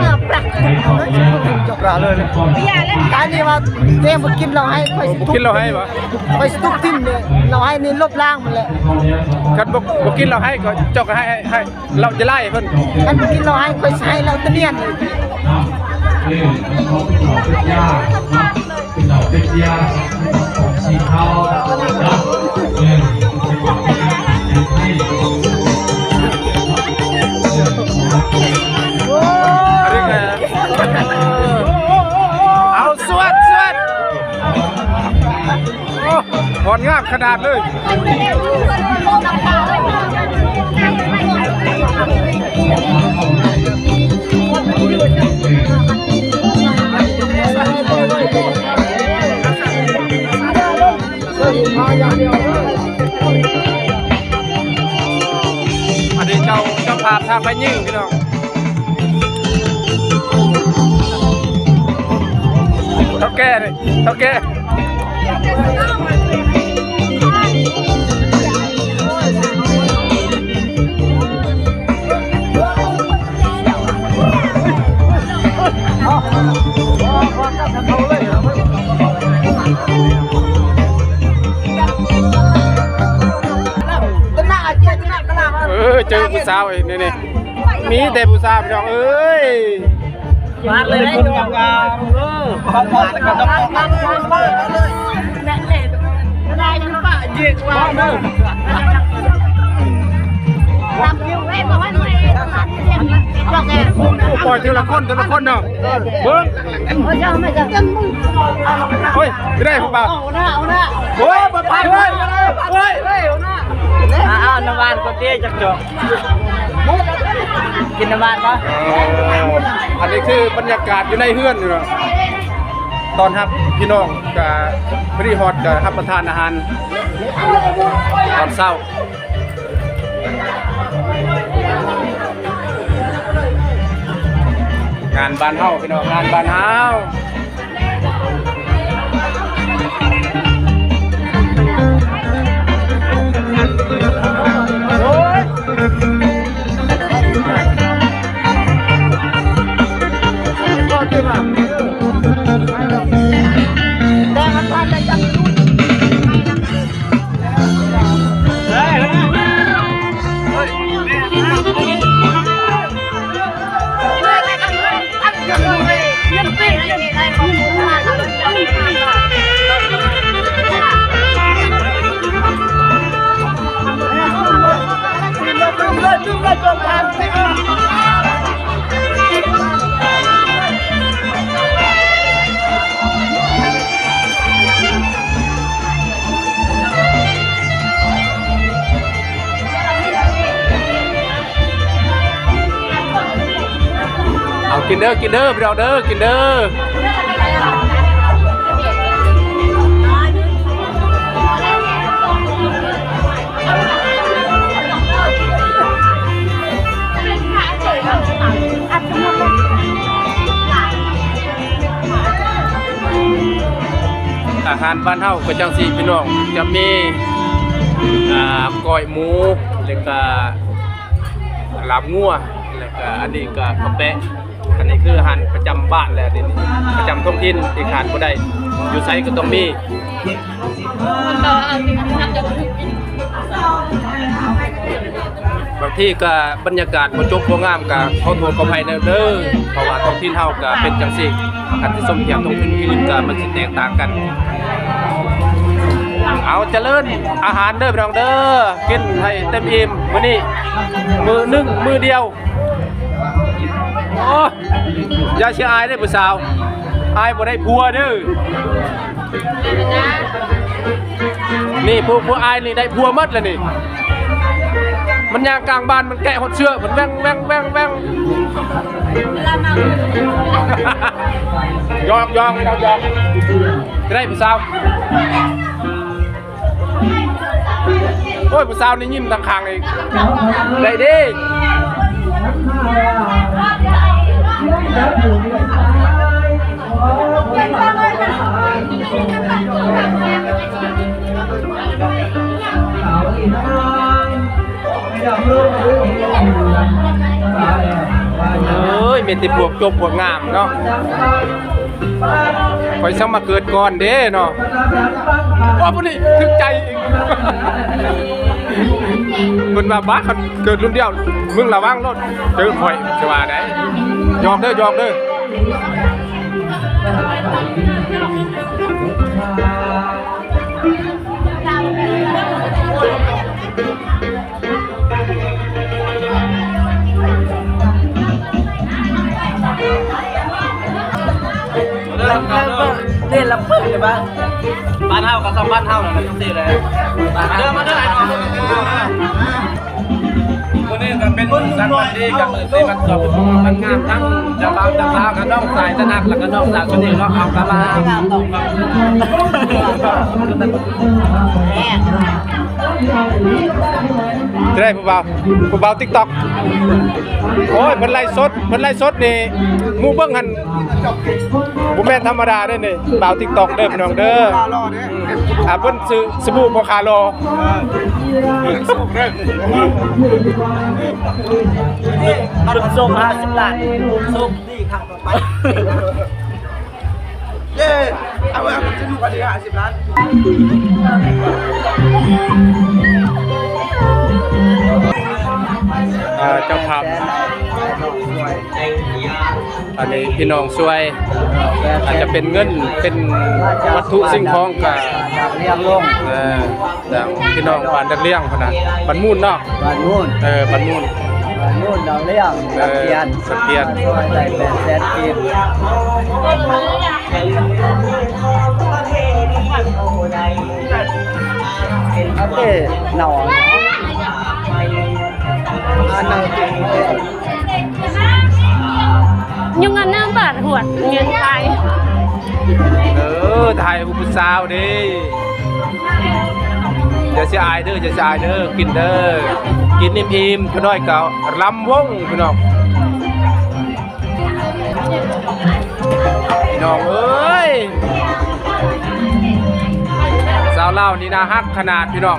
ປາກ ປາກເລີຍ ການນີ້ວ່າເດບໍ່ກິນເຫຼົ້າໄຮ ຂ້ອຍ ບໍ່ກິນເຫຼົ້າໄຮຫວາ? ຂ້ອຍຊິຕຸກຖິ້ມເດ ເຫຼົ້າໄຮນີ້ລົບລ້າງໝົດແຫຼະ. ຄັນບໍ່ ບໍ່ກິນເຫຼົ້າໄຮກໍ ເຈົ້າກໍໃຫ້ ໃຫ້ ເຫຼົ້າຈະໄລ່ເພິ່ນ ຄັນບໍ່ກິນເຫຼົ້າໄຮ ຂ້ອຍຊິໃຫ້ເຫຼົ້າຕະນຽນ. ເປັນເຫຼົ້າເປັນຢາຂອງສີຂາວເນາະ ເອີ ເອົາ ສວດ ສວດ ໂອ້ ພອນງາມຂະໜາດເລີຍ. ອັນນີ້ເຈົ້າ ເຈົ້າພາບ ທາງໄຟຍິງ ພີ່ນ້ອງ. ເຖົ້າແກ່ນີ້ ເຖົ້າແກ່ ເອີ ເຈີຜູ້ສາວອີກນີ້ ນີ້ ມີແຕ່ຜູ້ສາວ ພີ່ນ້ອງເອີຍ. ມາເລີຍ ຄົນງາມໆ ເອີ ມາແລ້ວກໍຕ້ອງ ໂອ້ ປ່ອຍເທື່ອລະຄົນ ເທື່ອລະຄົນເນາະ ເບິ່ງ ໂອ້ຍ ໄດ້ຜູ້ບ່າວ ໂອ້ຍ ບໍ່ທັນ ໂອ້ຍ ເອົາ ນ້ຳຫວານກ່ອນຕິ ຈັກຈອກ ກິນນ້ຳຫວານບໍ່? ເອີ ອັນນີ້ຄືບັນຍາກາດຢູ່ໃນເຮືອນຢູ່ເນາະ ຕ້ອນຮັບພີ່ນ້ອງ ກະພໍດີຮອດ ກະຮັບປະທານອາຫານຕອນເຊົ້າ. ງານບ້ານເຮົາ ພີ່ນ້ອງ ງານບ້ານເຮົາ. ເອົາ ກິນເດີ ກິນເດີ ພີ່ນ້ອງເດີ ກິນເດີ. ອາຫານບ້ານເຮົາກໍຈັ່ງຊີ້ພີ່ນ້ອງ ຈະມີ ອ່າ ກ້ອຍໝູ ແລ້ວກະລາບງົວ ແລ້ວກະອັນນີ້ກະເຂົ້າແປະ. ອັນນີ້ຄືອາຫານປະຈຳບ້ານແຫຼະ ອັນນີ້ປະຈຳທ້ອງຖິ່ນທີ່ຂາດບໍ່ໄດ້ ຢູ່ໃສກໍຕ້ອງມີ. ບາງທີກໍບັນຍາກາດບໍ່ຈົບບໍ່ງາມ ກໍຂໍໂທດຂໍອະໄພແດ່ເດີ ເພາະວ່າທ້ອງຖິ່ນເຮົາກໍເປັນຈັ່ງຊີ້ ຄັນຊິສົມທຽບທ້ອງຖິ່ນອື່ນກໍມັນຊິແຕກຕ່າງກັນ. ເອົາ ຈະເລີນອາຫານເດີພີ່ນ້ອງເດີ ກິນໃຫ້ເຕັມອີ່ມ ມື້ນີ້ມື້ໜຶ່ງມື້ດຽວ. ໂອ້ຍ ຢ່າຊິອາຍເດີຜູ້ສາວ ອາຍບໍ່ໄດ້ຜົວເດີ. ນີ້ ຜູ້ ຜູ້ອາຍນີ້ໄດ້ຜົວໝົດແລ້ວນີ້ ມັນຍ່າງກາງບ້ານ ມັນແກະຮອດເສື້ອ ມັນແວ່ງ ແວ່ງ ແວ່ງ ແວ່ງ. ຢອກ ຢອກ ຢອກ ຢອກ ຈະໄດ້ຜູ້ສາວ. ໂອ້ຍ ຜູ້ສາວນີ້ຍິ້ມທາງຂ້າງອີກ ໄດ້ເດ້. ເອີຍ ມີແຕ່ພວກຈົບພວກງາມເນາະ. ຂ້ອຍຊ່າງມາເກີດກ່ອນເດ້ເນາະ. ໂອ້ ຜູ້ນີ້ຖືກໃຈອີກ. ເພິ່ນວ່າ ບ້າ ຄັນເກີດລຸ້ນດຽວ ມຶງລະວັງໂລດ ເຈີຂ້ອຍ ຊິວ່າໄດ໋. ຫຍອກເດີ ຫຍອກເດີ. ເດີ ເດີ ເດີ ເດີ ເດີ ບ້ານເຮົາກໍສ່ຳບ້ານເຮົາແຫຼະ ຈັ່ງຊີ້ແຫຼະ. ມາເດີ ມາເດີ ອ້າຍນ້ອງ. ມື້ນີ້ກໍເປັນມື້ສັນວັນດີ ກັບມື້ທີ່ມັນສອບມັນງາມ ທັງເຈົ້າບ່າວເຈົ້າສາວ ກັບນ້ອງຊາຍຕະໜັກ ແລ້ວກໍນ້ອງສາວຊະນີເນາະ. ເຮົາກໍມາ ຈະໄດ້ຜູ້ບ່າວ ຜູ້ບ່າວຕິກຕັອກ. ໂອ້ຍ ເພິ່ນໄລສົດ ເພິ່ນໄລສົດນີ້ ໝູ່ເບິ່ງຫັ້ນ ບໍ່ແມ່ນທຳມະດາເດ້ນີ້ ບ່າວຕິກຕັອກເດີພີ່ນ້ອງເດີ. ອ່າ ເພິ່ນຊື່ສະບູ່ພໍ່ຂາຫຼໍ່. ເພິ່ນສົ່ງຫ້າສິບລ້ານ ໂຊກດີຄັ້ງຕໍ່ໄປ. ເຢ້ ເອົາ ເອົາ ມັນຈະຢູ່ກັນທີ່ຫ້າສິບລ້ານ. ອ່າ ເຈົ້າພາບ ອັນນີ້ພີ່ນ້ອງຊ່ວຍ ອາດຈະເປັນເງິນ ເປັນວັດຖຸສິ່ງຂອງກະ ເອີ ທາງພີ່ນ້ອງບ້ານດາກລ້ຽງພຸ້ນນະ ບ້ານມູນເນາະ ບ້ານມູນ ເອີ ບ້ານມູນ ບ້ານມູນດາກລ້ຽງ ເອີ ດາກກຽນ ດາກກຽນ ຊ່ວຍໄດ້ແປດແສນກີບ. ໂອເຄ ເນາະ ອັນນັ້ນ ຍຸງອັນໜຶ່ງບາດຫວດເງິນໄປ. ເອີ ຖ່າຍຮູບຜູ້ສາວເດ້. ຢ່າຊິອາຍເດີ ຢ່າຊິອາຍເດີ ກິນເດີ ກິນອີ່ມໆ ຂະນ້ອຍກໍລຳວົງ ພີ່ນ້ອງ. ພີ່ນ້ອງເອີຍ ສາວລາວນີ້ໜ້າຮັກຂະໜາດ ພີ່ນ້ອງ.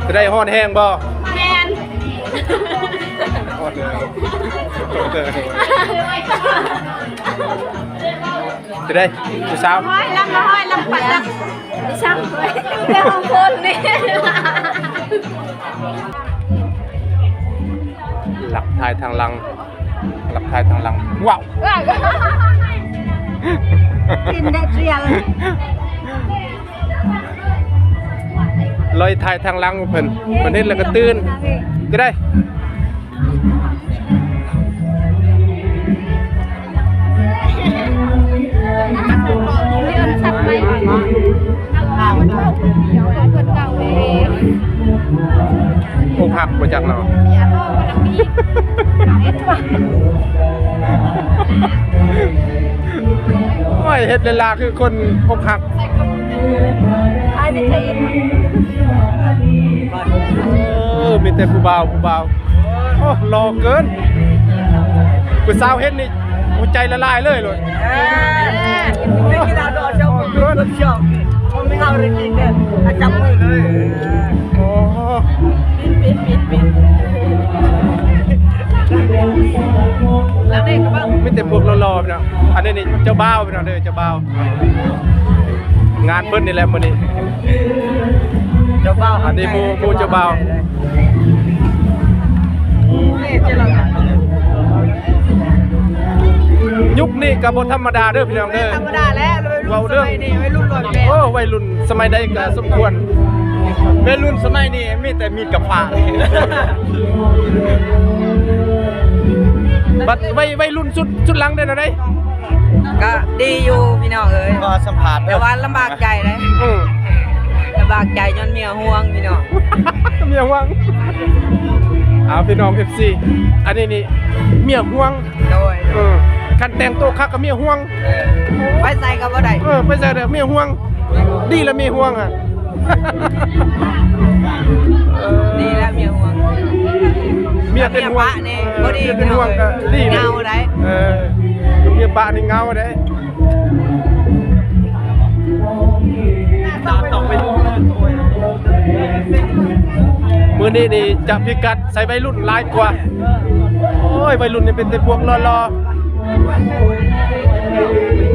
ຈະໄດ້ຮ້ອນແຮງບໍ່? ແມ່ນ. ຈະໄດ້ຜູ້ສາວ ຮ້ອຍລຳ ຮ້ອຍລຳ ປັດລຳ ຊ່າງ ແຕ່ຂອງຄົນນີ້ ຫຼັກຖ່າຍທາງຫຼັງ ຫຼັກຖ່າຍທາງຫຼັງ ວ້າວ ກິນໄດ້ເທື່ອ. ລອຍຖ່າຍທາງຫຼັງເພິ່ນ ເພິ່ນເຫັນແລ້ວກໍຕື່ນ ຈະໄດ້ ອົກຫັກບໍ່ຈັກເນາະ ໂອ້ຍ ເຮັດເວລາຄືຄົນອົກຫັກ. ເອີ ມີແຕ່ຜູ້ບ່າວ ຜູ້ບ່າວ ໂອ້ ຫຼໍ່ເກີນ ຜູ້ສາວເຫັນນີ້ຫົວໃຈລະລາຍເລີຍໂລດ. ເອີ ເປັນກິນເຫຼົ້າດອກຈອກເກີນ ບໍ່ມີເຮົາໄດ້ກິນເດີ ຈັບມືເລີຍ. ໂອ້ ປິດ ປິດ ປິດ ປິດ ແລ້ວນີ້ກໍເບິ່ງ ມີແຕ່ພວກຫຼໍ່ໆ ພີ່ນ້ອງ. ອັນນີ້ນີ້ເຈົ້າບ່າວ ພີ່ນ້ອງເດີ ເຈົ້າບ່າວ ງານເພິ່ນນີ້ແຫຼະມື້ນີ້ ເຈົ້າບ່າວ ອັນນີ້ໝູ່ ໝູ່ເຈົ້າບ່າວ. ຍຸກນີ້ກໍບໍ່ທຳມະດາເດີພີ່ນ້ອງເດີ ບໍ່ທຳມະດາແລ້ວ ເວົ້າເລື່ອງ ໄວລຸ້ນຮ້ອຍແປດ ໂອ້ ໄວລຸ້ນສະໄໝໃດກໍສົມຄວນ ໄວລຸ້ນສະໄໝນີ້ມີແຕ່ມີດກັບພ້າ ບັດໄວ ໄວລຸ້ນຊຸດ ຊຸດຫຼັງເດ້ແນວໃດ? ກະດີຢູ່ພີ່ນ້ອງເອີຍ ຂໍສຳພາດເດີ ແຕ່ວ່າລຳບາກໃຈເດ້ ອືມ ລຳບາກໃຈຍ້ອນເມຍຫ່ວງພີ່ນ້ອງ ເມຍຫ່ວງ. ເອົາພີ່ນ້ອງເອັຟຊີ ອັນນີ້ນີ້ເມຍຫ່ວງ ໂດຍ ເອີ ຄັນແຕ່ງໂຕຄັກກໍເມຍຫ່ວງ ເອີ ໄປໃສກໍບໍ່ໄດ້ ເອີ ໄປໃສກໍເມຍຫ່ວງ ດີລະເມຍຫ່ວງ ອະ ດີລະເມຍຫ່ວງ ເມ ເມຍປະນີ້ບໍ່ດີ ເອີ ເປັນຫ່ວງກໍດີ ເຫງົາໄດ໋ ເອີ ເມຍປະນີ້ເຫງົາໄດ໋. ມື້ນີ້ນີ້ຈະໂຟກັສໃສ່ໄວລຸ້ນຫຼາຍກວ່າ. ໂອ້ຍ ໄວລຸ້ນນີ້ເປັນແຕ່ພວກຫຼໍ່ໆ.